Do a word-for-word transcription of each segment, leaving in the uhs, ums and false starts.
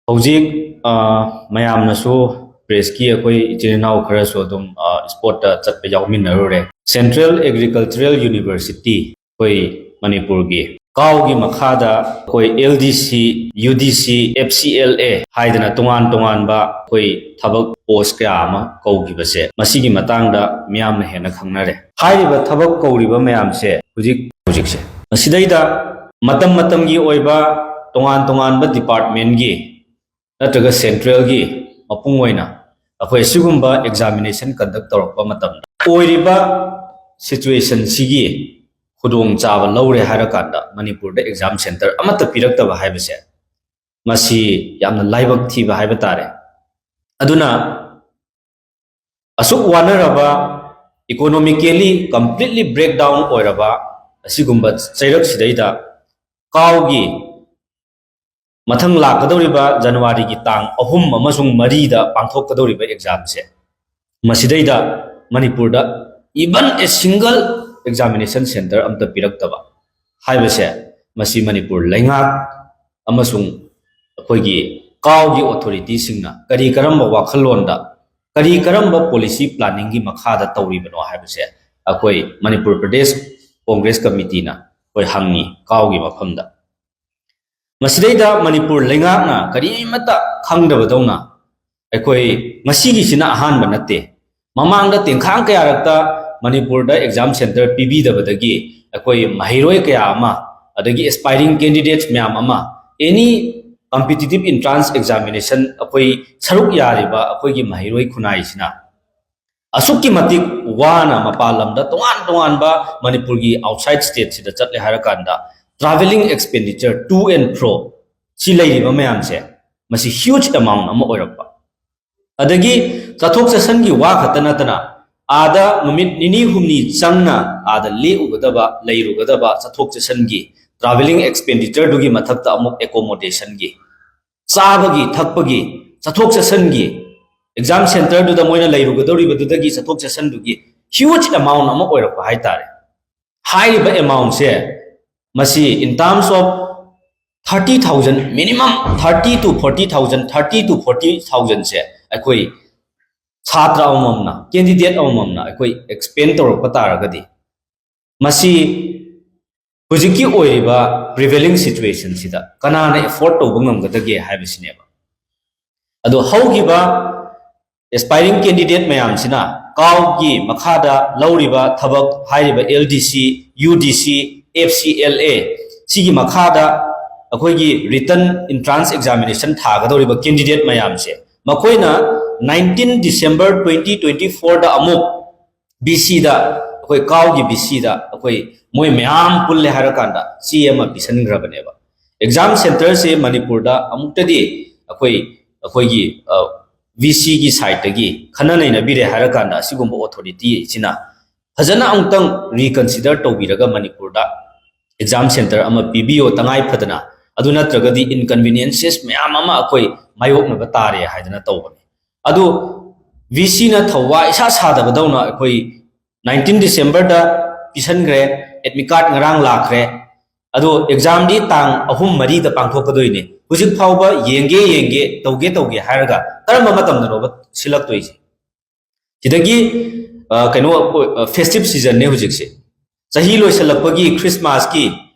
ꯍꯧꯖꯤꯛ ꯑ, ꯃꯌꯥꯝꯅꯁꯨ, ꯄ꯭ꯔꯦꯁꯀꯤ ꯑꯩꯈꯣꯏ ꯏꯆꯤꯜ ꯏꯅꯥꯎ ꯈꯔꯁꯨ ꯑꯗꯨꯝ ꯏꯁꯄꯣꯔꯠꯇ ꯆꯠꯄ ꯌꯥꯎꯃꯤꯟꯅꯔꯨꯔꯦ꯫ ꯁꯦꯟꯇ꯭ꯔꯦꯜ ꯑꯦꯒ꯭ꯔꯤꯀꯜꯆꯔꯦꯜ ꯌꯨꯅꯤꯚꯔꯁꯤꯇꯤ ꯑꯩꯈꯣꯏ ꯃꯅꯤꯄꯨꯔꯒꯤ ꯀꯥꯎꯒꯤ ꯃꯈꯥꯗ ꯑꯩꯈꯣꯏ LDC, UDC, FCLA ꯍꯥꯏꯗꯅ ꯇꯣꯉꯥꯟ ꯇꯣꯉꯥꯟꯕ ꯑꯩꯈꯣꯏ ꯊꯕꯛ ꯄꯣꯁ ꯀꯌꯥ ꯑꯃ ꯀꯧꯈꯤꯕꯁꯦ, ꯃꯁꯤꯒꯤ ꯃꯇꯥꯡꯗ ꯃꯤꯌꯥꯝꯅ ꯍꯦꯟꯅ ꯈꯪꯅꯔꯦ꯫ ꯍꯥꯏꯔꯤꯕ ꯊꯕꯛ ꯀꯧꯔꯤꯕ ꯃꯌꯥꯝꯁꯦ ꯍꯧꯖꯤꯛ ꯍꯧꯖꯤꯛꯁꯦ ꯃꯁꯤꯗꯩꯗ ꯃꯇꯝ ꯃꯇꯝꯒꯤ ꯑꯣꯏꯕ ꯇꯣꯉꯥꯟ ꯇꯣꯉꯥꯟꯕ ꯗꯤꯄꯥꯔꯠꯃꯦꯟꯒꯤ ꯅꯠꯇ꯭ꯔꯒ ꯁꯦꯟꯇ꯭ꯔꯦꯜꯒꯤ ꯃꯄꯨꯡ ꯑꯣꯏꯅ ꯑꯩꯈꯣꯏ ꯑꯁꯤꯒꯨꯝꯕ ꯑꯦꯛꯖꯥꯃꯤꯅꯦꯁꯟ ꯀꯟꯗꯛ ꯇꯧꯔꯛꯄ ꯃꯇꯝꯗ ꯑꯣꯏꯔꯤꯕ ꯁꯤꯆꯨꯋꯦꯁꯟꯁꯤꯒꯤ ꯈꯨꯗꯣꯡꯆꯥꯕ ꯂꯧꯔꯦ ꯍꯥꯏꯔꯀꯥꯟꯗ ꯃꯅꯤꯄꯨꯔꯗ ꯑꯦꯛꯖꯥꯝ ꯁꯦꯟꯇꯔ ꯑꯃꯠꯇ ꯄꯤꯔꯛꯇꯕ ꯍꯥꯏꯕꯁꯦ, ꯃꯁꯤ ꯌꯥꯝꯅ ꯂꯥꯏꯕꯛ ꯊꯤꯕ ꯍꯥꯏꯕ ꯇꯥꯔꯦ꯫ ꯑꯗꯨꯅ ꯑꯁꯨꯛ ꯋꯥꯅꯔꯕ, economically completely breakdown ꯑꯣꯏꯔꯕ ꯑꯁꯤꯒꯨꯝꯕ ꯆꯩꯔꯛꯁꯤꯗꯩꯗ ꯀꯥꯎꯒꯤ ꯃꯊꯪ ꯂꯥꯛꯀꯗꯧꯔꯤꯕ ꯖꯅꯋꯥꯔꯤꯒꯤ ꯇꯥꯡ ꯑꯍꯨꯝ ꯑꯃꯁꯨꯡ ꯃꯔꯤꯗ ꯄꯥꯡꯊꯣꯛꯀꯗꯧꯔꯤꯕ ꯑꯦꯛꯖꯥꯝꯁꯦ, ꯃꯁꯤꯗꯩꯗ ꯃꯅꯤꯄꯨꯔꯗ even a single examination centre ꯑꯝꯇ ꯄꯤꯔꯛꯇꯕ ꯍꯥꯏꯕꯁꯦ, ꯃꯁꯤ ꯃꯅꯤꯄꯨꯔ ꯂꯩꯉꯥꯛ ꯑꯃꯁꯨꯡ ꯑꯩꯈꯣꯏꯒꯤ ꯀꯥꯎꯒꯤ ꯑꯣꯊꯣꯔꯤꯇꯤꯁꯤꯡꯅ ꯀꯔꯤ ꯀꯔꯝꯕ ꯋꯥꯈꯜꯂꯣꯟꯗ, ꯀꯔꯤ ꯀꯔꯝꯕ ꯄꯣꯂꯤꯁꯤ ꯄ꯭ꯂꯥꯅꯤꯡꯒꯤ ꯃꯈꯥꯗ ꯇꯧꯔꯤꯕꯅꯣ ꯍꯥꯏꯕꯁꯦ ꯑꯩꯈꯣꯏ ꯃꯅꯤꯄꯨꯔ ꯄ꯭ꯔꯗꯦꯁ ꯀꯣꯡꯒ꯭ꯔꯦꯁ ꯀꯃꯤꯇꯤꯅ ꯑꯩꯈꯣꯏ ꯍꯪꯉꯤ ꯀꯥꯎꯒꯤ ꯃꯐꯝꯗ꯫ ꯃꯁꯤꯗꯩꯗ ꯃꯅꯤꯄꯨꯔ ꯂꯩꯉꯥꯛꯅ ꯀꯔꯤꯃꯠꯇ ꯈꯪꯗꯕꯗꯧꯅ, ꯑꯩꯈꯣꯏ ꯉꯁꯤꯒꯤꯁꯤꯅ ꯑꯍꯥꯟꯕ ꯅꯠꯇꯦ꯫ ꯃꯃꯥꯡꯗ ꯇꯦꯡꯈꯥꯡ ꯀꯌꯥꯔꯛꯇ ꯃꯅꯤꯄꯨꯔꯗ ꯑꯦꯛꯖꯥꯝ ꯁꯦꯟꯇꯔ ꯄꯤꯕꯤꯗꯕꯗꯒꯤ ꯑꯩꯈꯣꯏ ꯃꯍꯩꯔꯣꯏ ꯀꯌꯥ ꯑꯃ, ꯑꯗꯒꯤ ꯑꯦꯁꯄꯥꯏꯔꯤꯡ ꯀꯦꯟꯗꯤꯗꯦꯠꯁ ꯃꯌꯥꯝ ꯑꯃ, ꯑꯦꯅꯤ ꯀꯝꯄꯤꯇꯤꯇꯤꯞ ꯏꯟꯇ꯭ꯔꯥꯟꯁ ꯑꯦꯛꯖꯥꯃꯤꯅꯦꯁꯟ ꯑꯩꯈꯣꯏ ꯁꯔꯨꯛ ꯌꯥꯔꯤꯕ ꯑꯩꯈꯣꯏꯒꯤ ꯃꯍꯩꯔꯣꯏ ꯈꯨꯟꯅꯥꯏꯁꯤꯅ ꯑꯁꯨꯛꯀꯤ ꯃꯇꯤꯛ ꯋꯥꯅ ꯃꯄꯥꯟ ꯂꯝꯗ ꯇꯣꯉꯥꯟ ꯇꯣꯉꯥꯟꯕ ꯃꯅꯤꯄꯨꯔꯒꯤ ꯑꯥꯎꯠꯁꯥꯏꯠ ꯁ꯭ꯇꯦꯠꯁꯤꯗ ꯆꯠꯂꯦ ꯍꯥꯏꯔꯀꯥꯟꯗ travelling expenditure to and fro ꯁꯤ ꯂꯩꯔꯤꯕ ꯃꯌꯥꯝꯁꯦ, ꯃꯁꯤ huge amount ꯑꯃ ꯑꯣꯏꯔꯛꯄ꯫ ꯑꯗꯒꯤ ꯆꯠꯊꯣꯛ ꯆꯠꯁꯤꯟꯒꯤ ꯋꯥ ꯈꯛꯇ ꯅꯠꯇꯅ ꯑꯥꯗ ꯅꯨꯃꯤꯠ ꯅꯤꯅꯤ ꯍꯨꯝꯅꯤ ꯆꯪꯅ ꯑꯥꯗ ꯂꯦꯛꯎꯒꯗꯕ, ꯂꯩꯔꯨꯒꯗꯕ, ꯆꯠꯊꯣꯛ ꯆꯠꯁꯤꯟꯒꯤ travelling expenditure ꯗꯨꯒꯤ ꯃꯊꯛꯇ ꯑꯃꯨꯛ accommodation ꯒꯤ, ꯆꯥꯕꯒꯤ ꯊꯛꯄꯒꯤ, ꯆꯠꯊꯣꯛ ꯆꯠꯁꯤꯟꯒꯤ, ꯑꯦꯛꯖꯥꯝ ꯁꯦꯟꯇꯔꯗꯨꯗ ꯃꯣꯏꯅ ꯂꯩꯔꯨꯒꯗꯧꯔꯤꯕꯗꯨꯗꯒꯤ ꯆꯠꯊꯣꯛ ꯆꯠꯁꯤꯟꯗꯨꯒꯤ huge amount ꯑꯃ ꯑꯣꯏꯔꯛꯄ ꯍꯥꯏꯇꯥꯔꯦ꯫ ꯍꯥꯏꯔꯤꯕ amount ꯁꯦ ꯃꯁꯤ in terms of Thirty thousand, minimum thirty to forty thousand, thirty to forty thousand ꯁꯦ ꯑꯩꯈꯣꯏ ꯁꯥꯇ꯭ꯔ ꯑꯃꯃꯝꯅ, candidate ꯑꯃꯃꯝꯅ ꯑꯩꯈꯣꯏ expend ꯇꯧꯔꯛꯄ ꯇꯥꯔꯒꯗꯤ, ꯃꯁꯤ ꯍꯧꯖꯤꯛꯀꯤ ꯑꯣꯏꯔꯤꯕ prevailing situation ꯁꯤꯗ ꯀꯅꯥꯅ afford ꯇꯧꯕ ꯉꯝꯒꯗꯒꯦ ꯍꯥꯏꯕꯁꯤꯅꯦꯕ꯫ ꯑꯗꯣ ꯍꯧꯈꯤꯕ aspiring candidate ꯃꯌꯥꯝꯁꯤꯅ ꯀꯥꯎꯒꯤ ꯃꯈꯥꯗ ꯂꯧꯔꯤꯕ ꯊꯕꯛ ꯍꯥꯏꯔꯤꯕ L D C, U D C, F C L A ꯁꯤꯒꯤ ꯃꯈꯥꯗ ꯑꯩꯈꯣꯏꯒꯤ written entrance examination ꯊꯥꯒꯗꯧꯔꯤꯕ candidate ꯃꯌꯥꯝꯁꯦ, ꯃꯈꯣꯏꯅ nineteen December twenty twenty four ꯗ ꯑꯃꯨꯛ B C ꯗ, ꯑꯩꯈꯣꯏ ꯀꯥꯎꯒꯤ B C ꯗ ꯑꯩꯈꯣꯏ ꯃꯣꯏ ꯃꯌꯥꯝ ꯄꯨꯜꯂꯦ ꯍꯥꯏꯔꯀꯥꯟꯗ ꯆꯦ ꯑꯃ ꯄꯤꯁꯟꯈ꯭ꯔꯕꯅꯦꯕ꯫ Exam centre ꯁꯦ ꯃꯅꯤꯄꯨꯔꯗ ꯑꯃꯨꯛꯇꯗꯤ ꯑꯩꯈꯣꯏ, ꯑꯩꯈꯣꯏꯒꯤ V C ꯒꯤ side ꯇꯒꯤ ꯈꯟꯅ ꯅꯩꯅꯕꯤꯔꯦ ꯍꯥꯏꯔꯀꯥꯟꯗ ꯑꯁꯤꯒꯨꯝꯕ authority ꯁꯤꯅ ꯐꯖꯅ ꯑꯃꯨꯛꯇꯪ reconsider ꯇꯧꯕꯤꯔꯒ ꯃꯅꯤꯄꯨꯔꯗ exam centre ꯑꯃ ꯄꯤꯕꯤꯌꯣ ꯇꯉꯥꯏ ꯐꯗꯅ, ꯑꯗꯨ ꯅꯠꯇ꯭ꯔꯒꯗꯤ inconveniences ꯃꯌꯥꯝ ꯑꯃ ꯑꯩꯈꯣꯏ ꯃꯥꯌꯣꯛꯅꯕ ꯇꯥꯔꯦ ꯍꯥꯏꯗꯅ ꯇꯧꯕꯅꯤ꯫ ꯑꯗꯨ V C ꯅ ꯊꯧꯋꯥ ꯏꯁꯥ ꯁꯥꯗꯕꯗꯧꯅ ꯑꯩꯈꯣꯏ nineteen December ꯗ ꯄꯤꯁꯟꯈ꯭ꯔꯦ, admit card ꯉꯔꯥꯡ ꯂꯥꯛꯈ꯭ꯔꯦ, ꯑꯗꯣ exam ꯗꯤ ꯇꯥꯡ ꯑꯍꯨꯝ ꯃꯔꯤꯗ ꯄꯥꯡꯊꯣꯛꯀꯗꯣꯏꯅꯦ꯫ ꯍꯧꯖꯤꯛ ꯐꯥꯎꯕ ꯌꯦꯡꯒꯦ ꯌꯦꯡꯒꯦ ꯇꯧꯒꯦ ꯇꯧꯒꯦ ꯍꯥꯏꯔꯒ ꯀꯔꯝꯕ ꯃꯇꯝꯗꯅꯣꯕ ꯁꯤꯜꯂꯛꯇꯣꯏꯁꯦ? ꯁꯤꯗꯒꯤ ꯑ, ꯀꯩꯅꯣ, ꯑ, festive season ꯅꯦ ꯍꯧꯖꯤꯛꯁꯦ, ꯆꯍꯤ ꯂꯣꯏꯁꯤꯜꯂꯛꯄꯒꯤ, Christmas ꯀꯤ,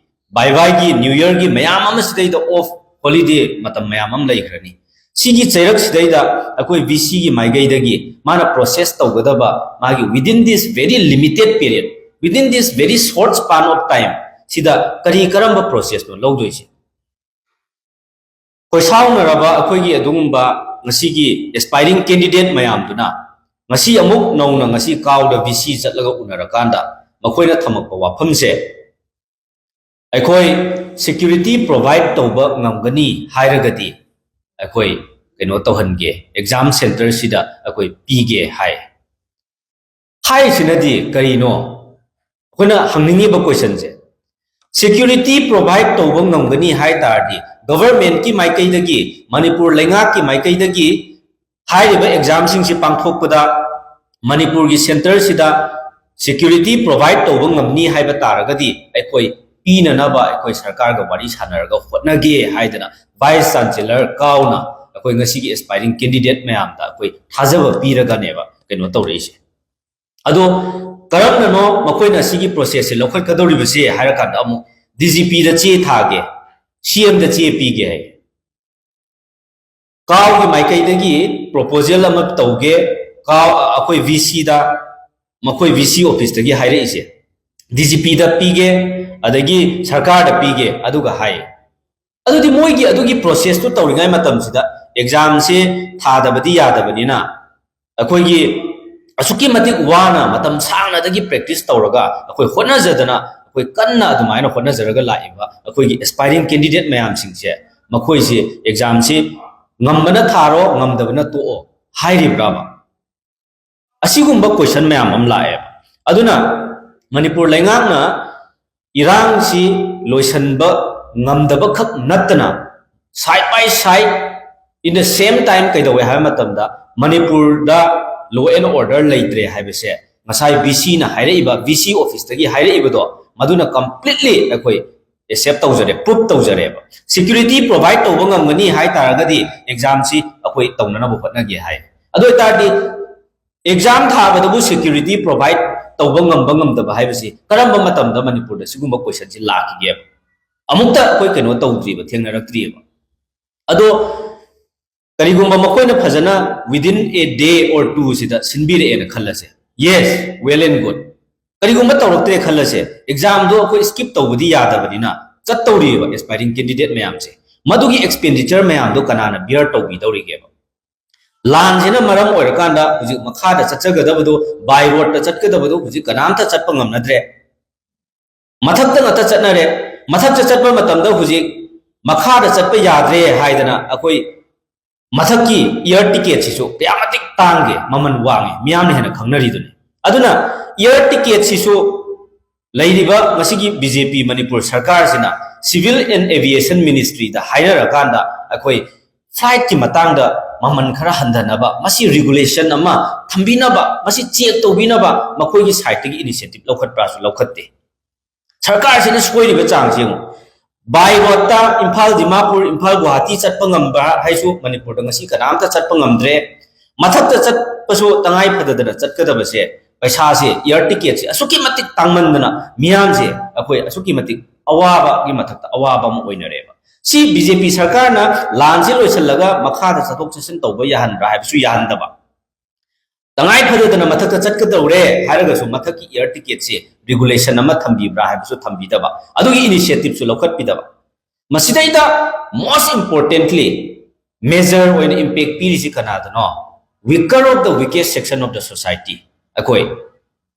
ꯕꯥꯏ ꯕꯥꯏꯒꯤ, New Year ꯒꯤ ꯃꯌꯥꯝ ꯑꯃ ꯁꯤꯗꯩꯗ off holiday ꯃꯇꯝ ꯃꯌꯥꯝ ꯑꯃ ꯂꯩꯈ꯭ꯔꯅꯤ꯫ ꯁꯤꯒꯤ ꯆꯩꯔꯛꯁꯤꯗꯩꯗ ꯑꯩꯈꯣꯏ V C ꯒꯤ ꯃꯥꯏꯀꯩꯗꯒꯤ ꯃꯥꯅ process ꯇꯧꯒꯗꯕ ꯃꯥꯒꯤ within this very limited period, within this very short span of time ꯁꯤꯗ ꯀꯔꯤ ꯀꯔꯝꯕ process ꯅꯣ ꯂꯧꯗꯣꯏꯁꯦ? ꯈꯣꯏꯁꯥꯎꯅꯔꯕ ꯑꯩꯈꯣꯏꯒꯤ ꯑꯗꯨꯒꯨꯝꯕ ꯉꯁꯤꯒꯤ aspiring candidate ꯃꯌꯥꯝꯗꯨꯅ ꯉꯁꯤ ꯑꯃꯨꯛ ꯅꯧꯅ ꯉꯁꯤ ꯀꯥꯎꯗ V C ꯆꯠꯂꯒ ꯎꯅꯔꯀꯥꯟꯗ ꯃꯈꯣꯏꯅ ꯊꯝꯃꯛꯄ ꯋꯥꯐꯝꯁꯦ, ꯑꯩꯈꯣꯏ security provide ꯇꯧꯕ ꯉꯝꯒꯅꯤ ꯍꯥꯏꯔꯒꯗꯤ ꯑꯩꯈꯣꯏ ꯀꯩꯅꯣ ꯇꯧꯍꯟꯒꯦ, exam centre ꯁꯤꯗ ꯑꯩꯈꯣꯏ ꯄꯤꯒꯦ ꯍꯥꯏ꯫ ꯍꯥꯏꯔꯤꯁꯤꯅꯗꯤ ꯀꯔꯤꯅꯣ? ꯑꯩꯈꯣꯏꯅ ꯍꯪꯅꯤꯡꯉꯤꯕ question ꯁꯦ, security provide ꯇꯧꯕ ꯉꯝꯒꯅꯤ ꯍꯥꯏ ꯇꯥꯔꯗꯤ, government ꯀꯤ ꯃꯥꯏꯀꯩꯗꯒꯤ, ꯃꯅꯤꯄꯨꯔ ꯂꯩꯉꯥꯛꯀꯤ ꯃꯥꯏꯀꯩꯗꯒꯤ ꯍꯥꯏꯔꯤꯕ exam ꯁꯤꯡꯁꯤ ꯄꯥꯡꯊꯣꯛꯄꯗ ꯃꯅꯤꯄꯨꯔꯒꯤ centre ꯁꯤꯗ security provide ꯇꯧꯕ ꯉꯝꯅꯤ ꯍꯥꯏꯕ ꯇꯥꯔꯒꯗꯤ, ꯑꯩꯈꯣꯏ ꯄꯤꯅꯅꯕ ꯑꯩꯈꯣꯏ ꯁꯔꯀꯥꯔꯒ ꯋꯥꯔꯤ ꯁꯥꯟꯅꯔꯒ ꯍꯣꯠꯅꯒꯦ ꯍꯥꯏꯗꯅ ꯚꯥꯏꯁ ꯆꯥꯟꯁꯦꯂꯔ ꯀꯥꯎꯅ ꯑꯩꯈꯣꯏ ꯉꯁꯤꯒꯤ ꯑꯦꯁꯄꯥꯏꯔꯤꯡ ꯀꯦꯟꯗꯤꯗꯦꯠ ꯃꯌꯥꯝꯗ ꯑꯩꯈꯣꯏ ꯊꯥꯖꯕ ꯄꯤꯔꯒꯅꯦꯕ ꯀꯩꯅꯣ ꯇꯧꯔꯛꯏꯁꯦ꯫ ꯑꯗꯣ ꯀꯔꯝꯅꯅꯣ ꯃꯈꯣꯏꯅ ꯁꯤꯒꯤ ꯄ꯭ꯔꯣꯁꯦꯁꯁꯦ ꯂꯧꯈꯠꯀꯗꯧꯔꯤꯕꯁꯦ ꯍꯥꯏꯔꯀꯥꯟꯗ ꯑꯃꯨꯛ ꯗꯤ ꯖꯤ ꯄꯤꯗ ꯆꯦ ꯊꯥꯒꯦ, ꯁꯤ ꯑꯦꯝꯗ ꯆꯦ ꯄꯤꯒꯦ ꯍꯥꯏ꯫ ꯀꯥꯎꯒꯤ ꯃꯥꯏꯀꯩꯗꯒꯤ ꯄ꯭ꯔꯣꯄꯣꯖꯦꯜ ꯑꯃ ꯇꯧꯒꯦ, ꯀꯥꯎ ꯑꯩꯈꯣꯏ ꯚꯤ ꯁꯤꯗ, ꯃꯈꯣꯏ ꯚꯤ ꯁꯤ ꯑꯣꯐꯤꯁꯇꯒꯤ ꯍꯥꯏꯔꯛꯏꯁꯦ, ꯗꯤ ꯖꯤ ꯄꯤꯗ ꯄꯤꯒꯦ, ꯑꯗꯒꯤ ꯁꯔꯀꯥꯔꯗ ꯄꯤꯒꯦ, ꯑꯗꯨꯒ ꯍꯥꯏ꯫ ꯑꯗꯨꯗꯤ ꯃꯣꯏꯒꯤ ꯑꯗꯨꯒꯤ ꯄ꯭ꯔꯣꯁꯦꯁꯇꯨ ꯇꯧꯔꯤꯉꯩ ꯃꯇꯝꯁꯤꯗ ꯑꯦꯛꯖꯥꯝꯁꯦ ꯊꯥꯗꯕꯗꯤ ꯌꯥꯗꯕꯅꯤꯅ ꯑꯩꯈꯣꯏꯒꯤ ꯑꯁꯨꯛꯀꯤ ꯃꯇꯤꯛ ꯋꯥꯅ ꯃꯇꯝ ꯁꯥꯡꯅꯗꯒꯤ ꯄ꯭ꯔꯦꯛꯇꯤꯁ ꯇꯧꯔꯒ ꯑꯩꯈꯣꯏ ꯍꯣꯠꯅꯖꯗꯅ ꯑꯩꯈꯣꯏ ꯀꯟꯅ ꯑꯗꯨꯃꯥꯏꯅ ꯍꯣꯠꯅꯖꯔꯒ ꯂꯥꯛꯏꯕ ꯑꯩꯈꯣꯏꯒꯤ ꯑꯦꯁꯄꯥꯏꯔꯤꯡ ꯀꯦꯟꯗꯤꯗꯦꯠ ꯃꯌꯥꯝꯁꯤꯡꯁꯦ ꯃꯈꯣꯏꯁꯦ ꯑꯦꯛꯖꯥꯝꯁꯤ ꯉꯝꯕꯅ ꯊꯥꯔꯣ, ꯉꯝꯗꯕꯅ ꯇꯣꯛꯑꯣ ꯍꯥꯏꯔꯤꯕ꯭ꯔꯥꯕ? ꯑꯁꯤꯒꯨꯝꯕ ꯀꯣꯏꯁꯟ ꯃꯌꯥꯝ ꯑꯃ ꯂꯥꯛꯑꯦꯕ꯫ ꯑꯗꯨꯅ ꯃꯅꯤꯄꯨꯔ ꯂꯩꯉꯥꯛꯅ ꯏꯔꯥꯡꯁꯤ ꯂꯣꯏꯁꯤꯟꯕ ꯉꯝꯗꯕꯈꯛ ꯅꯠꯇꯅ side by side, in the same time ꯀꯩꯗꯧꯋꯦ ꯍꯥꯏꯕ ꯃꯇꯝꯗ ꯃꯅꯤꯄꯨꯔꯗ law and order ꯂꯩꯇ꯭ꯔꯦ ꯍꯥꯏꯕꯁꯦ ꯉꯁꯥꯏ ꯚꯤ ꯁꯤꯅ ꯍꯥꯏꯔꯛꯏꯕ, ꯚꯤ ꯁꯤ ꯑꯣꯐꯤꯁꯇꯒꯤ ꯍꯥꯏꯔꯛꯏꯕꯗꯣ ꯃꯗꯨꯅ completely ꯑꯩꯈꯣꯏ ꯑꯦꯛꯁꯦꯞ ꯇꯧꯖꯔꯦ, ꯄ꯭ꯔꯨꯞ ꯇꯧꯖꯔꯦꯕ꯫ ꯁꯦꯀ꯭ꯌꯨꯔꯤꯇꯤ ꯄ꯭ꯔꯣꯚꯥꯏꯠ ꯇꯧꯕ ꯉꯝꯒꯅꯤ ꯍꯥꯏ ꯇꯥꯔꯒꯗꯤ ꯑꯦꯛꯖꯥꯝꯁꯤ ꯑꯩꯈꯣꯏ ꯇꯧꯅꯅꯕ ꯍꯣꯠꯅꯒꯦ ꯍꯥꯏ꯫ ꯑꯗꯨ ꯑꯣꯏꯇꯥꯔꯗꯤ ꯑꯦꯛꯖꯥꯝ ꯊꯥꯕꯗꯕꯨ ꯁꯦꯀ꯭ꯌꯨꯔꯤꯇꯤ ꯄ꯭ꯔꯣꯚꯥꯏꯠ ꯇꯧꯕ ꯉꯝꯕ ꯉꯝꯗꯕ ꯍꯥꯏꯕꯁꯤ ꯀꯔꯝꯕ ꯃꯇꯝꯗ ꯃꯅꯤꯄꯨꯔꯗ ꯁꯤꯒꯨꯝꯕ ꯀꯣꯏꯁꯟꯁꯤ ꯂꯥꯛꯈꯤꯒꯦꯕ? ꯑꯃꯨꯛꯇ ꯑꯩꯈꯣꯏ ꯀꯩꯅꯣ ꯇꯧꯗ꯭ꯔꯤꯕ, ꯊꯦꯡꯅꯔꯛꯇ꯭ꯔꯤꯕ꯫ ꯑꯗꯣ ꯀꯔꯤꯒꯨꯝꯕ ꯃꯈꯣꯏꯅ ꯐꯖꯅ within a day or two ꯁꯤꯗ ꯁꯤꯟꯕꯤꯔꯛꯑꯦꯅ ꯈꯜꯂꯁꯦ, yes, well and good꯫ ꯀꯔꯤꯒꯨꯝꯕ ꯇꯧꯔꯛꯇ꯭ꯔꯦ ꯈꯜꯂꯁꯦ, ꯑꯦꯛꯖꯥꯝꯗꯣ ꯑꯩꯈꯣꯏ ꯁ꯭ꯀꯤꯞ ꯇꯧꯕꯗꯤ ꯌꯥꯗꯕꯅꯤꯅ ꯆꯠꯇꯧꯔꯤꯕ ꯑꯦꯁꯄꯥꯏꯔꯤꯡ ꯀꯦꯟꯗꯤꯗꯦꯠ ꯃꯌꯥꯝꯁꯦ, ꯃꯗꯨꯒꯤ ꯑꯦꯛꯁꯄꯦꯟꯗꯤꯆꯔ ꯃꯌꯥꯝꯗꯣ ꯀꯅꯥꯅ ꯕꯤꯌꯔ ꯇꯧꯕꯤꯗꯧꯔꯤꯒꯦꯕ? ꯂꯥꯟꯁꯤꯅ ꯃꯔꯝ ꯑꯣꯏꯔꯀꯥꯟꯗ ꯍꯧꯖꯤꯛ ꯃꯈꯥꯗ ꯆꯠꯆꯒꯗꯕꯗꯣ, by road ꯇ ꯆꯠꯀꯗꯕꯗꯣ ꯍꯧꯖꯤꯛ ꯀꯅꯥꯝꯇ ꯆꯠꯄ ꯉꯝꯅꯗ꯭ꯔꯦ꯫ ꯃꯊꯛꯇ ꯉꯥꯛꯇ ꯆꯠꯅꯔꯦ꯫ ꯃꯊꯛꯇ ꯆꯠꯄ ꯃꯇꯝꯗ ꯍꯧꯖꯤꯛ ꯃꯈꯥꯗ ꯆꯠꯄ ꯌꯥꯗ꯭ꯔꯦ ꯍꯥꯏꯗꯅ ꯑꯩꯈꯣꯏ ꯃꯊꯛꯀꯤ ꯏꯌꯔ ꯇꯤꯀꯦꯠꯁꯤꯁꯨ ꯀꯌꯥ ꯃꯇꯤꯛ ꯇꯥꯡꯒꯦ, ꯃꯃꯜ ꯋꯥꯡꯉꯦ, ꯃꯤꯌꯥꯝꯅ ꯍꯦꯟꯅ ꯈꯪꯅꯔꯤꯗꯨꯅꯤ꯫ ꯑꯗꯨꯅ ꯏꯌꯔ ꯇꯤꯀꯦꯠꯁꯤꯁꯨ ꯂꯩꯔꯤꯕ ꯉꯁꯤꯒꯤ ꯕꯤ ꯖꯦ ꯄꯤ ꯃꯅꯤꯄꯨꯔ ꯁꯔꯀꯥꯔꯁꯤꯅ Civil and Aviation Ministry ꯗ ꯍꯥꯏꯅꯔꯀꯥꯟꯗ ꯑꯩꯈꯣꯏ ꯐ꯭ꯂꯥꯏꯠꯀꯤ ꯃꯇꯥꯡꯗ ꯃꯃꯜ ꯈꯔ ꯍꯟꯊꯅꯕ, ꯃꯁꯤ ꯔꯤꯒꯨꯂꯦꯁꯟ ꯑꯃ ꯊꯝꯕꯤꯅꯕ, ꯃꯁꯤ ꯆꯦꯛ ꯇꯧꯕꯤꯅꯕ ꯃꯈꯣꯏꯒꯤ ꯁꯥꯏꯠꯇꯒꯤ ꯏꯅꯤꯁꯤꯌꯦꯇꯤꯞ ꯂꯧꯈꯠꯄ꯭ꯔꯥꯁꯨ ꯂꯧꯈꯠꯇꯦ꯫ ꯁꯔꯀꯥꯔꯁꯤꯅ ꯁꯣꯏꯔꯤꯕ ꯆꯥꯡꯁꯤ ꯌꯦꯡꯉꯨ꯫ By roadꯇ ꯏꯝꯐꯥꯜ ꯗꯤꯃꯥꯄꯨꯔ, ꯏꯝꯐꯥꯜ ꯒꯨꯋꯥꯍꯥꯇꯤ ꯆꯠꯄ ꯉꯝꯕ ꯍꯥꯏꯁꯨ ꯃꯅꯤꯄꯨꯔꯗ ꯉꯁꯤ ꯀꯅꯥꯝꯇ ꯆꯠꯄ ꯉꯝꯗ꯭ꯔꯦ꯫ ꯃꯊꯛꯇ ꯆꯠꯄꯁꯨ ꯇꯉꯥꯏ ꯐꯗꯗꯅ ꯆꯠꯀꯗꯕꯁꯦ, ꯄꯩꯁꯥꯁꯦ, air ticketꯁꯦ ꯑꯁꯨꯛꯀꯤ ꯃꯇꯤꯛ ꯇꯥꯡꯃꯟꯗꯅ ꯃꯤꯌꯥꯝꯁꯦ ꯑꯩꯈꯣꯏ ꯑꯁꯨꯛꯀꯤ ꯃꯇꯤꯛ ꯑꯋꯥꯕꯒꯤ ꯃꯊꯛꯇ ꯑꯋꯥꯕ ꯑꯃ ꯑꯣꯏꯅꯔꯦꯕ꯫ ꯁꯤ ꯕꯤ ꯖꯦ ꯄꯤ ꯁꯔꯀꯥꯔꯅ ꯂꯥꯟꯁꯦ ꯂꯣꯏꯁꯤꯜꯂꯒ ꯃꯈꯥꯗ ꯆꯠꯊꯣꯛ ꯆꯠꯁꯤꯟ ꯇꯧꯕ ꯌꯥꯍꯟꯕ꯭ꯔꯥ ꯍꯥꯏꯕꯁꯨ ꯌꯥꯍꯟꯗꯕ꯫ ꯇꯉꯥꯏ ꯐꯗꯗꯅ ꯃꯊꯛꯇ ꯆꯠꯀꯗꯧꯔꯦ ꯍꯥꯏꯔꯒꯁꯨ ꯃꯊꯛꯀꯤ air ticketꯁꯦ regulation ꯑꯃ ꯊꯝꯕꯤꯕ꯭ꯔꯥ ꯍꯥꯏꯕꯁꯨ ꯊꯝꯕꯤꯗꯕ, ꯑꯗꯨꯒꯤ initiativeꯁꯨ ꯂꯧꯈꯠꯄꯤꯗꯕ꯫ ꯃꯁꯤꯗꯩꯗ most importantly major ꯑꯣꯏꯅ impact ꯄꯤꯔꯤꯁꯤ ꯀꯅꯥꯗꯅꯣ? Weaker of the weakest section of the society, ꯑꯩꯈꯣꯏ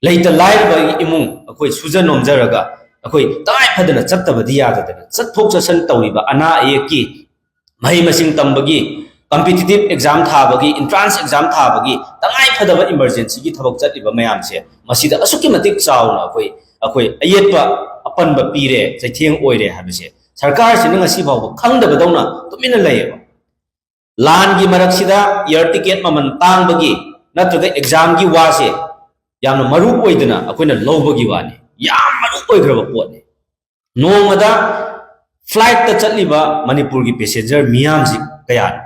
ꯂꯩꯇ ꯂꯥꯏꯔꯕ ꯏꯃꯨꯡ, ꯑꯩꯈꯣꯏ ꯁꯨꯖ ꯅꯣꯝꯖꯔꯒ ꯑꯩꯈꯣꯏ ꯇꯉꯥꯏ ꯐꯗꯅ ꯆꯠꯇꯕꯗꯤ ꯌꯥꯗꯗꯅ ꯆꯠꯊꯣꯛ ꯆꯠꯁꯤꯟ ꯇꯧꯔꯤꯕ ꯑꯅꯥ ꯑꯌꯦꯛꯀꯤ, ꯃꯍꯩ ꯃꯁꯤꯡ ꯇꯝꯕꯒꯤ, competitive exam ꯊꯥꯕꯒꯤ, entrance exam ꯊꯥꯕꯒꯤ, ꯇꯉꯥꯏ ꯐꯗꯕ emergencyꯒꯤ ꯊꯕꯛ ꯆꯠꯂꯤꯕ ꯃꯌꯥꯝꯁꯦ, ꯃꯁꯤꯗ ꯑꯁꯨꯛꯀꯤ ꯃꯇꯤꯛ ꯆꯥꯎꯅ ꯑꯩꯈꯣꯏ, ꯑꯩꯈꯣꯏ ꯑꯌꯦꯠꯄ ꯑꯄꯟꯕ ꯄꯤꯔꯦ, ꯆꯩꯊꯦꯡ ꯑꯣꯏꯔꯦ ꯍꯥꯏꯕꯁꯦ ꯁꯔꯀꯥꯔꯁꯤꯅ ꯉꯁꯤ ꯐꯥꯎꯕ ꯈꯪꯗꯕꯗꯧꯅ ꯇꯨꯃꯤꯟꯅ ꯂꯩꯌꯦꯕ꯫ ꯂꯥꯟꯒꯤ ꯃꯔꯛꯁꯤꯗ air ticket ꯃꯃꯜ ꯇꯥꯡꯕꯒꯤ ꯅꯠꯇ꯭ꯔꯒ examꯒꯤ ꯋꯥꯁꯦ ꯌꯥꯝꯅ ꯃꯔꯨ ꯑꯣꯏꯗꯅ ꯑꯩꯈꯣꯏꯅ ꯂꯧꯕꯒꯤ ꯋꯥꯅꯤ, ꯌꯥꯝ ꯃꯔꯨ ꯑꯣꯏꯈ꯭ꯔꯕ ꯄꯣꯠꯅꯤ꯫ ꯅꯣꯡꯃꯗ flightꯇ ꯆꯠꯂꯤꯕ ꯃꯅꯤꯄꯨꯔꯒꯤ passenger ꯃꯤꯌꯥꯝꯁꯤ ꯀꯌꯥꯅꯣ?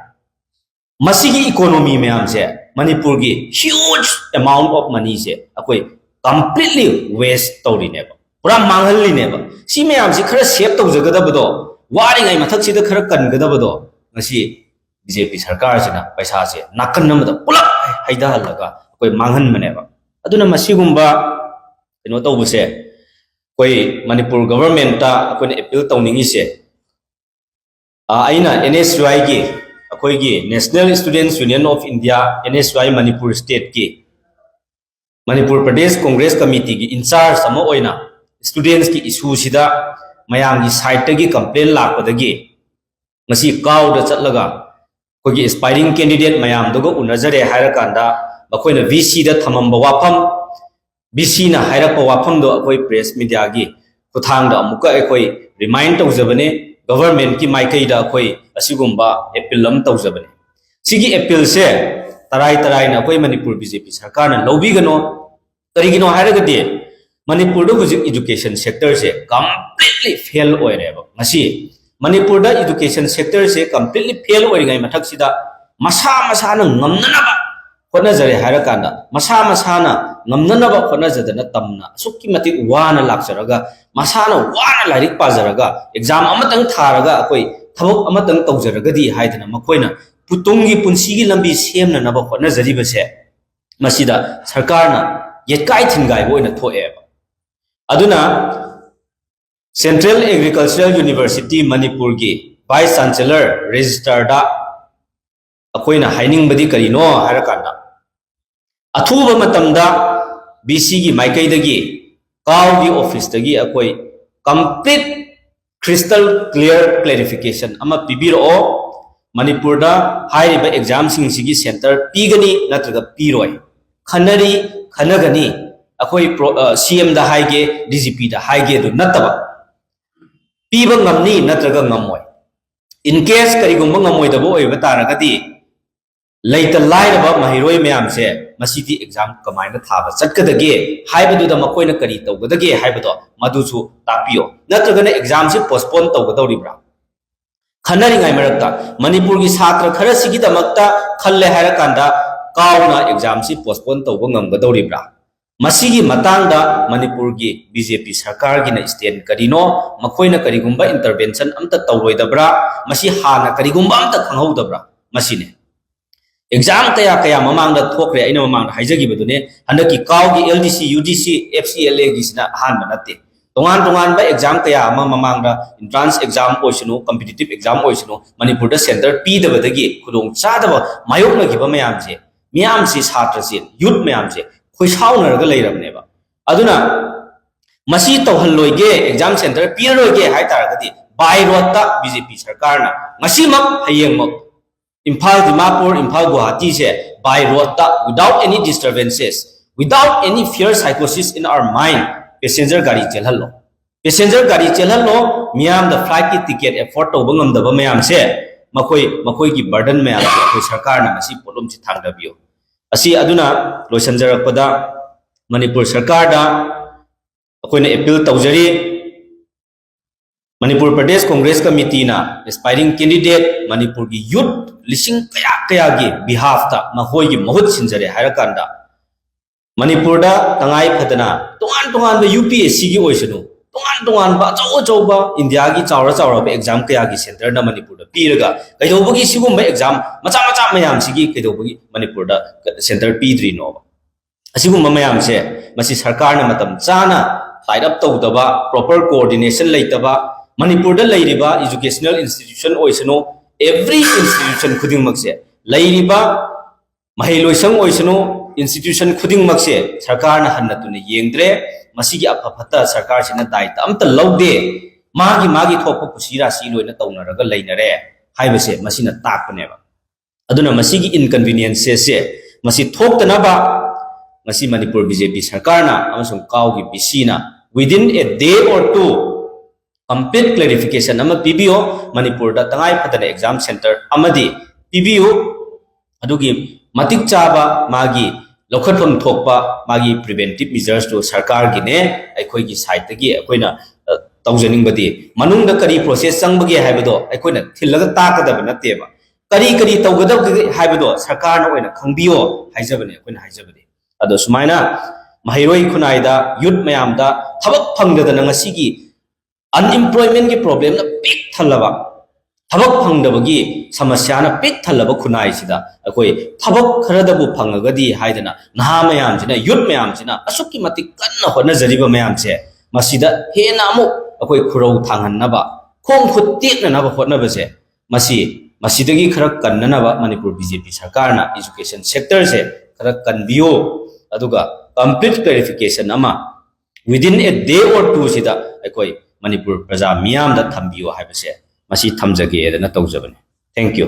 ꯃꯁꯤꯒꯤ economy ꯃꯌꯥꯝꯁꯦ, ꯃꯅꯤꯄꯨꯔꯒꯤ huge amount of moneyꯁꯦ ꯑꯩꯈꯣꯏ completely waste ꯇꯧꯔꯤꯅꯦꯕ, ꯄꯨꯔꯥ ꯃꯥꯡꯍꯜꯂꯤꯅꯦꯕ꯫ ꯁꯤ ꯃꯌꯥꯝꯁꯤ ꯈꯔ save ꯇꯧꯖꯒꯗꯕꯗꯣ, ꯋꯥꯔꯤꯉꯩ ꯃꯊꯛꯁꯤꯗ ꯈꯔ ꯀꯟꯒꯗꯕꯗꯣ, ꯉꯁꯤ ꯕꯤ ꯖꯦ ꯄꯤ ꯁꯔꯀꯥꯔꯁꯤꯅ ꯄꯩꯁꯥꯁꯦ ꯅꯥꯀꯟ ꯑꯃꯗ ꯄꯨꯂꯞ ꯍꯩꯊꯍꯜꯂꯒ ꯑꯩꯈꯣꯏ ꯃꯥꯡꯍꯟꯕꯅꯦꯕ꯫ ꯑꯗꯨꯅ ꯃꯁꯤꯒꯨꯝꯕ ꯀꯩꯅꯣ ꯇꯧꯕꯁꯦ, ꯑꯩꯈꯣꯏ ꯃꯅꯤꯄꯨꯔ governmentꯇ ꯑꯩꯈꯣꯏꯅ appeal ꯇꯧꯅꯤꯡꯉꯤꯁꯦ, ꯑ, ꯑꯩꯅ N S U Iꯒꯤ, ꯑꯩꯈꯣꯏꯒꯤ National Students Union of India, N S U I Manipur stateꯀꯤ, Manipur Pradesh Congress ꯀꯃꯤꯇꯤꯒꯤ in charge ꯑꯃ ꯑꯣꯏꯅ students ꯀꯤ issue ꯁꯤꯗ ꯃꯌꯥꯝꯒꯤ side ꯇꯒꯤ complain ꯂꯥꯛꯄꯗꯒꯤ ꯉꯁꯤ ꯀꯥꯎꯗ ꯆꯠꯂꯒ ꯑꯩꯈꯣꯏꯒꯤ aspiring candidate ꯃꯌꯥꯝꯗꯨꯒ ꯎꯅꯖꯔꯦ ꯍꯥꯏꯔꯀꯥꯟꯗ ꯃꯈꯣꯏꯅ V C ꯗ ꯊꯝꯃꯝꯕ ꯋꯥꯐꯝ, V C ꯅ ꯍꯥꯏꯔꯛꯄ ꯋꯥꯐꯝꯗꯣ ꯑꯩꯈꯣꯏ press media ꯒꯤ ꯈꯨꯠꯊꯥꯡꯗ ꯑꯃꯨꯛꯀ ꯑꯩꯈꯣꯏ remind ꯇꯧꯖꯕꯅꯦ꯫ Government ꯀꯤ ꯃꯥꯏꯀꯩꯗ ꯑꯩꯈꯣꯏ ꯑꯁꯤꯒꯨꯝꯕ appeal ꯑꯃ ꯇꯧꯖꯕꯅꯦ꯫ ꯁꯤꯒꯤ appeal ꯁꯦ ꯇꯔꯥꯏ ꯇꯔꯥꯏꯅ ꯑꯩꯈꯣꯏ ꯃꯅꯤꯄꯨꯔ B J P ꯁꯔꯀꯥꯔꯅ ꯂꯧꯕꯤꯒꯅꯣ꯫ ꯀꯔꯤꯒꯤꯅꯣ ꯍꯥꯏꯔꯒꯗꯤ ꯃꯅꯤꯄꯨꯔꯗ ꯍꯧꯖꯤꯛ education sectorꯁꯦ completely fail ꯑꯣꯏꯔꯦꯕ꯫ ꯉꯁꯤ ꯃꯅꯤꯄꯨꯔꯗ education sectorꯁꯦ completely fail ꯑꯣꯏꯔꯤꯉꯩ ꯃꯊꯛꯁꯤꯗ ꯃꯁꯥ ꯃꯁꯥꯅ ꯉꯝꯅꯅꯕ ꯍꯣꯠꯅꯖꯔꯦ ꯍꯥꯏꯔꯀꯥꯟꯗ, ꯃꯁꯥ ꯃꯁꯥꯅ ꯉꯝꯅꯅꯕ ꯍꯣꯠꯅꯖꯗꯅ ꯇꯝꯅ ꯑꯁꯨꯛꯀꯤ ꯃꯇꯤꯛ ꯋꯥꯅ ꯂꯥꯛꯆꯔꯒ, ꯃꯁꯥꯅ ꯋꯥꯅ ꯂꯥꯏꯔꯤꯛ ꯄꯥꯖꯔꯒ, exam ꯑꯃꯇꯪ ꯊꯥꯔꯒ ꯑꯩꯈꯣꯏ ꯊꯕꯛ ꯑꯃꯇꯪ ꯇꯧꯖꯔꯒꯗꯤ ꯍꯥꯏꯗꯅ ꯃꯈꯣꯏꯅ ꯄꯨ-, ꯇꯨꯡꯒꯤ ꯄꯨꯟꯁꯤꯒꯤ ꯂꯝꯕꯤ ꯁꯦꯝꯅꯅꯕ ꯍꯣꯠꯅꯖꯔꯤꯕꯁꯦ, ꯃꯁꯤꯗ ꯁꯔꯀꯥꯔꯅ ꯌꯦꯠꯀꯥꯏ ꯊꯤꯟꯒꯥꯏꯕ ꯑꯣꯏꯅ ꯊꯣꯛꯑꯦꯕ꯫ ꯑꯗꯨꯅ Central Agricultural University ꯃꯅꯤꯄꯨꯔꯒꯤ Vice Chancellor, Registrarꯗ ꯑꯩꯈꯣꯏꯅ ꯍꯥꯏꯅꯤꯡꯕꯗꯤ ꯀꯔꯤꯅꯣ ꯍꯥꯏꯔꯀꯥꯟꯗ, ꯑꯊꯨꯕ ꯃꯇꯝꯗ VCꯒꯤ ꯃꯥꯏꯀꯩꯗꯒꯤ, ꯀꯥꯎꯒꯤ officeꯇꯒꯤ ꯑꯩꯈꯣꯏ complete crystal clear clarification ꯑꯃ ꯄꯤꯕꯤꯔꯛꯑꯣ꯫ ꯃꯅꯤꯄꯨꯔꯗ ꯍꯥꯏꯔꯤꯕ examꯁꯤꯡꯁꯤꯒꯤ center ꯄꯤꯒꯅꯤ ꯅꯠꯇ꯭ꯔꯒ ꯄꯤꯔꯣꯏ, ꯈꯟꯅꯔꯤ, ꯈꯟꯅꯒꯅꯤ꯫ ꯑꯩꯈꯣꯏ ꯄ꯭ꯔꯣ-, ꯑ, CMꯗ ꯍꯥꯏꯒꯦ, DGPꯗ ꯍꯥꯏꯒꯦ ꯑꯗꯨ ꯅꯠꯇꯕ, ꯄꯤꯕ ꯉꯝꯅꯤ ꯅꯠꯇ꯭ꯔꯒ ꯉꯝꯃꯣꯏ꯫ In case ꯀꯔꯤꯒꯨꯝꯕ ꯉꯝꯃꯣꯏꯗꯕ ꯑꯣꯏꯕ ꯇꯥꯔꯒꯗꯤ, ꯂꯩꯇ ꯂꯥꯏꯔꯕ ꯃꯍꯩꯔꯣꯏ ꯃꯌꯥꯝꯁꯦ ꯃꯁꯤꯗꯤ exam ꯀꯃꯥꯏꯅ ꯊꯥꯕ ꯆꯠꯀꯗꯒꯦ ꯍꯥꯏꯕꯗꯨꯗ ꯃꯈꯣꯏꯅ ꯀꯔꯤ ꯇꯧꯒꯗꯒꯦ ꯍꯥꯏꯕꯗꯣ ꯃꯗꯨꯁꯨ ꯇꯥꯛꯄꯤꯌꯣ꯫ ꯅꯠꯇ꯭ꯔꯒꯅ examꯁꯤ postpone ꯇꯧꯒꯗꯧꯔꯤꯕ꯭ꯔꯥ? ꯈꯟꯅꯔꯤꯉꯩ ꯃꯔꯛꯇ ꯃꯅꯤꯄꯨꯔꯒꯤ ꯁꯥꯇ꯭ꯔ ꯈꯔꯁꯤꯒꯤꯗꯃꯛꯇ ꯈꯜꯂꯦ ꯍꯥꯏꯔꯀꯥꯟꯗ ꯀꯥꯎꯅ examꯁꯤ postpone ꯇꯧꯕ ꯉꯝꯒꯗꯧꯔꯤꯕ꯭ꯔꯥ? ꯃꯁꯤꯒꯤ ꯃꯇꯥꯡꯗ ꯃꯅꯤꯄꯨꯔꯒꯤ BJP ꯁꯔꯀꯥꯔꯒꯤꯅ stand ꯀꯔꯤꯅꯣ? ꯃꯈꯣꯏꯅ ꯀꯔꯤꯒꯨꯝꯕ intervention ꯑꯝꯇ ꯇꯧꯔꯣꯏꯗꯕ꯭ꯔꯥ? ꯃꯁꯤ ꯍꯥꯟꯅ ꯀꯔꯤꯒꯨꯝꯕ ꯑꯝꯇ ꯈꯪꯍꯧꯗꯕ꯭ꯔꯥ? ꯃꯁꯤꯅꯤ꯫ Exam ꯀꯌꯥ ꯀꯌꯥ ꯃꯃꯥꯡꯗ ꯊꯣꯛꯈ꯭ꯔꯦ, ꯑꯩꯅ ꯃꯃꯥꯡꯗ ꯍꯥꯏꯖꯈꯤꯕꯗꯨꯅꯦ, ꯍꯟꯗꯛꯀꯤ ꯀꯥꯎꯒꯤ LDC, UDC, FCLAꯒꯤꯁꯤꯅ ꯑꯍꯥꯟꯕ ꯅꯠꯇꯦ꯫ ꯇꯣꯉꯥꯟ ꯇꯣꯉꯥꯟꯕ exam ꯀꯌꯥ ꯑꯃ ꯃꯃꯥꯡꯗ, entrance exam ꯑꯣꯏꯁꯅꯨ, competitive exam ꯑꯣꯏꯁꯅꯨ, ꯃꯅꯤꯄꯨꯔꯗ center ꯄꯤꯗꯕꯗꯒꯤ ꯈꯨꯗꯣꯡ ꯆꯥꯗꯕ ꯃꯥꯌꯣꯛꯅꯈꯤꯕ ꯃꯌꯥꯝꯁꯦ, ꯃꯤꯌꯥꯝꯁꯤ, ꯁꯥꯇ꯭ꯔꯁꯤ, youth ꯃꯌꯥꯝꯁꯦ ꯈꯣꯏꯁꯥꯎꯅꯔꯒ ꯂꯩꯔꯕꯅꯦꯕ꯫ ꯑꯗꯨꯅ ꯃꯁꯤ ꯇꯧꯍꯜꯂꯣꯏꯒꯦ, exam center ꯄꯤꯔꯔꯣꯏꯒꯦ ꯍꯥꯏ ꯇꯥꯔꯒꯗꯤ by roadꯇ BJP ꯁꯔꯀꯥꯔꯅ ꯉꯁꯤꯃꯛ, ꯍꯌꯦꯡꯃꯛ Imphal Dimapur, Imphal ꯒꯨꯋꯥꯍꯥꯇꯤꯁꯦ by roadꯇ, without any disturbances, without any fear psychosis in our mind, passenger ꯒꯥꯔꯤ ꯆꯦꯜꯍꯜꯂꯣ꯫ Passenger ꯒꯥꯔꯤ ꯆꯦꯜꯍꯜꯂꯣ, ꯃꯤꯌꯥꯝꯗ flightꯀꯤ ticket afford ꯇꯧꯕ ꯉꯝꯗꯕ ꯃꯌꯥꯝꯁꯦ, ꯃꯈꯣꯏ, ꯃꯈꯣꯏꯒꯤ burden ꯃꯌꯥꯝꯁꯦ ꯑꯩꯈꯣꯏ ꯁꯔꯀꯥꯔꯅ ꯃꯁꯤ ꯄꯣꯠꯂꯨꯝꯁꯤ ꯊꯥꯡꯗꯕꯤꯌꯨ꯫ ꯑꯁꯤ ꯑꯗꯨꯅ ꯂꯣꯏꯁꯤꯟꯖꯔꯛꯄꯗ ꯃꯅꯤꯄꯨꯔ ꯁꯔꯀꯥꯔꯗ ꯑꯩꯈꯣꯏꯅ ꯑꯦꯄꯤꯜ ꯇꯧꯖꯔꯤ꯫ ꯃꯅꯤꯄꯨꯔ ꯄ꯭ꯔꯗꯦꯁ ꯀꯣꯡꯒ꯭ꯔꯦꯁ ꯀꯃꯤꯇꯤꯅ ꯑꯦꯁꯄꯥꯏꯔꯤꯡ ꯀꯦꯟꯗꯤꯗꯦꯠ ꯃꯅꯤꯄꯨꯔꯒꯤ ꯌꯨꯠ ꯂꯤꯁꯤꯡ ꯀꯌꯥ ꯀꯌꯥꯒꯤ ꯕꯤꯍꯥꯐꯇ ꯃꯈꯣꯏꯒꯤ ꯃꯍꯨꯠ ꯁꯤꯟꯖꯔꯦ ꯍꯥꯏꯔꯀꯥꯟꯗ, ꯃꯅꯤꯄꯨꯔꯗ ꯇꯉꯥꯏ ꯐꯗꯅ ꯇꯣꯉꯥꯟ ꯇꯣꯉꯥꯟꯕ ꯌꯨ ꯄꯤ ꯑꯦꯁ ꯁꯤꯒꯤ ꯑꯣꯏꯁꯅꯨ, ꯇꯣꯉꯥꯟ ꯇꯣꯉꯥꯟꯕ ꯑꯆꯧ ꯑꯆꯧꯕ ꯏꯟꯗꯤꯌꯥꯒꯤ ꯆꯥꯎꯔ ꯆꯥꯎꯔꯕ ꯑꯦꯛꯖꯥꯝ ꯀꯌꯥꯒꯤ ꯁꯦꯟꯇꯔꯅ ꯃꯅꯤꯄꯨꯔꯗ ꯄꯤꯔꯒ ꯀꯩꯗꯧꯕꯒꯤ ꯁꯤꯒꯨꯝꯕ ꯑꯦꯛꯖꯥꯝ ꯃꯆꯥ ꯃꯆꯥ ꯃꯌꯥꯝꯁꯤꯒꯤ ꯀꯩꯗꯧꯕꯒꯤ ꯃꯅꯤꯄꯨꯔꯗ ꯁꯦꯟꯇꯔ ꯄꯤꯗ꯭ꯔꯤꯅꯣꯕ? ꯑꯁꯤꯒꯨꯝꯕ ꯃꯌꯥꯝꯁꯦ, ꯃꯁꯤ ꯁꯔꯀꯥꯔꯅ ꯃꯇꯝ ꯆꯥꯅ ꯂꯥꯏꯠ ꯑꯞ ꯇꯧꯗꯕ, ꯄ꯭ꯔꯣꯄꯔ ꯀꯣꯑꯣꯔꯗꯤꯅꯦꯁꯟ ꯂꯩꯇꯕ, ꯃꯅꯤꯄꯨꯔꯗ ꯂꯩꯔꯤꯕ ꯏꯖꯨꯀꯦꯁꯅꯦꯜ ꯏꯟꯁꯇꯤꯇ꯭ꯌꯨꯁꯟ ꯑꯣꯏꯁꯅꯨ, ꯑꯦꯚ꯭ꯔꯤ ꯏꯟꯁꯇꯤꯇ꯭ꯌꯨꯁꯟ ꯈꯨꯗꯤꯡꯃꯛꯁꯦ, ꯂꯩꯔꯤꯕ ꯃꯍꯩꯂꯣꯏꯁꯪ ꯑꯣꯏꯁꯅꯨ, ꯏꯟꯁꯇꯤꯇ꯭ꯌꯨꯁꯟ ꯈꯨꯗꯤꯡꯃꯛꯁꯦ ꯁꯔꯀꯥꯔꯅ ꯍꯟꯅ ꯇꯨꯅ ꯌꯦꯡꯗ꯭ꯔꯦ꯫ ꯃꯁꯤꯒꯤ ꯑꯐ ꯐꯠꯇ ꯁꯔꯀꯥꯔꯁꯤꯅ ꯗꯥꯏꯇ ꯑꯝꯇ ꯂꯧꯗꯦ꯫ ꯃꯥꯒꯤ ꯃꯥꯒꯤ ꯊꯣꯛꯄ ꯀꯨꯁꯤ ꯔꯥꯁꯤ ꯂꯣꯏꯅ ꯇꯧꯅꯔꯒ ꯂꯩꯅꯔꯦ ꯍꯥꯏꯕꯁꯦ ꯃꯁꯤꯅ ꯇꯥꯛꯄꯅꯦꯕ꯫ ꯑꯗꯨꯅ ꯃꯁꯤꯒꯤ ꯏꯟꯀꯟꯚꯤꯅꯤꯌꯦꯟꯁꯦꯁꯁꯦ ꯃꯁꯤ ꯊꯣꯛꯇꯅꯕ ꯉꯁꯤ ꯃꯅꯤꯄꯨꯔ ꯕꯤ ꯖꯦ ꯄꯤ ꯁꯔꯀꯥꯔꯅ ꯑꯃꯁꯨꯡ ꯀꯥꯎꯒꯤ ꯕꯤ ꯁꯤꯅ within a day or two complete clarification ꯑꯃ ꯄꯤꯕꯤꯌꯣ꯫ ꯃꯅꯤꯄꯨꯔꯗ ꯇꯉꯥꯏ ꯐꯗꯅ ꯑꯦꯛꯖꯥꯝ ꯁꯦꯟꯇꯔ ꯑꯃꯗꯤ ꯄꯤꯕꯤꯌꯨ꯫ ꯑꯗꯨꯒꯤ ꯃꯇꯤꯛ ꯆꯥꯕ ꯃꯥꯒꯤ ꯂꯧꯈꯠꯐꯝ ꯊꯣꯛꯄ ꯃꯥꯒꯤ ꯄ꯭ꯔꯤꯚꯦꯟꯇꯤꯞ ꯃꯤꯖꯔꯁꯇꯨ ꯁꯔꯀꯥꯔꯒꯤꯅꯦ꯫ ꯑꯩꯈꯣꯏꯒꯤ ꯁꯥꯏꯠꯇꯒꯤ ꯑꯩꯈꯣꯏꯅ, ꯑ, ꯇꯧꯖꯅꯤꯡꯕꯗꯤ ꯃꯅꯨꯡꯗ ꯀꯔꯤ ꯄ꯭ꯔꯣꯁꯦꯁ ꯆꯪꯕꯒꯦ ꯍꯥꯏꯕꯗꯣ ꯑꯩꯈꯣꯏꯅ ꯊꯤꯜꯂꯒ ꯇꯥꯛꯀꯗꯕ ꯅꯠꯇꯦꯕ꯫ ꯀꯔꯤ ꯀꯔꯤ ꯇꯧꯒꯗꯕꯒꯦ ꯍꯥꯏꯕꯗꯣ ꯁꯔꯀꯥꯔꯅ ꯑꯣꯏꯅ ꯈꯪꯕꯤꯌꯣ ꯍꯥꯏꯖꯕꯅꯦ ꯑꯩꯈꯣꯏꯅ ꯍꯥꯏꯖꯕꯗꯤ꯫ ꯑꯗꯣ ꯁꯨꯃꯥꯏꯅ ꯃꯍꯩꯔꯣꯏ ꯈꯨꯟꯅꯥꯏꯗ, ꯌꯨꯠ ꯃꯌꯥꯝꯗ ꯊꯕꯛ ꯐꯪꯗꯗꯅ ꯉꯁꯤꯒꯤ ꯑꯟꯑꯦꯝꯄ꯭ꯂꯣꯏꯃꯦꯟꯒꯤ ꯄ꯭ꯔꯣꯕ꯭ꯂꯦꯝꯅ ꯄꯤꯛ ꯊꯜꯂꯕ, ꯊꯕꯛ ꯐꯪꯗꯕꯒꯤ ꯁꯃꯁ꯭ꯌꯥꯅ ꯄꯤꯛ ꯊꯜꯂꯕ ꯈꯨꯟꯅꯥꯏꯁꯤꯗ ꯑꯩꯈꯣꯏ ꯊꯕꯛ ꯈꯔꯗꯕꯨ ꯐꯪꯉꯒꯗꯤ ꯍꯥꯏꯗꯅ ꯅꯍꯥ ꯃꯌꯥꯝꯁꯤꯅ, ꯌꯨꯠ ꯃꯌꯥꯝꯁꯤꯅ ꯑꯁꯨꯛꯀꯤ ꯃꯇꯤꯛ ꯀꯟꯅ ꯍꯣꯠꯅꯖꯔꯤꯕ ꯃꯌꯥꯝꯁꯦ, ꯃꯁꯤꯗ ꯍꯦꯟꯅ ꯑꯃꯨꯛ ꯑꯩꯈꯣꯏ ꯈꯨꯔꯧ ꯊꯥꯡꯍꯟꯅꯕ, ꯈꯣꯡ ꯈꯨꯠ ꯇꯦꯛꯅꯅꯕ ꯍꯣꯠꯅꯕꯁꯦ, ꯃꯁꯤ, ꯃꯁꯤꯗꯒꯤ ꯈꯔ ꯀꯟꯅꯅꯕ ꯃꯅꯤꯄꯨꯔ ꯕꯤ ꯖꯦ ꯄꯤ ꯁꯔꯀꯥꯔꯅ ꯏꯖꯨꯀꯦꯁꯟ ꯁꯦꯛꯇꯔꯁꯦ ꯈꯔ ꯀꯟꯕꯤꯌꯨ, ꯑꯗꯨꯒ ꯀꯝꯄ꯭ꯂꯤꯠ ꯀ꯭ꯂꯦꯔꯤꯐꯤꯀꯦꯁꯟ ꯑꯃ within a day or two ꯁꯤꯗ ꯑꯩꯈꯣꯏ ꯃꯅꯤꯄꯨꯔ ꯄ꯭ꯔꯖꯥ ꯃꯤꯌꯥꯝꯗ ꯊꯝꯕꯤꯌꯨ ꯍꯥꯏꯕꯁꯦ ꯃꯁꯤ ꯊꯝꯖꯒꯦꯗꯅ ꯇꯧꯖꯕꯅꯤ꯫ Thank you꯫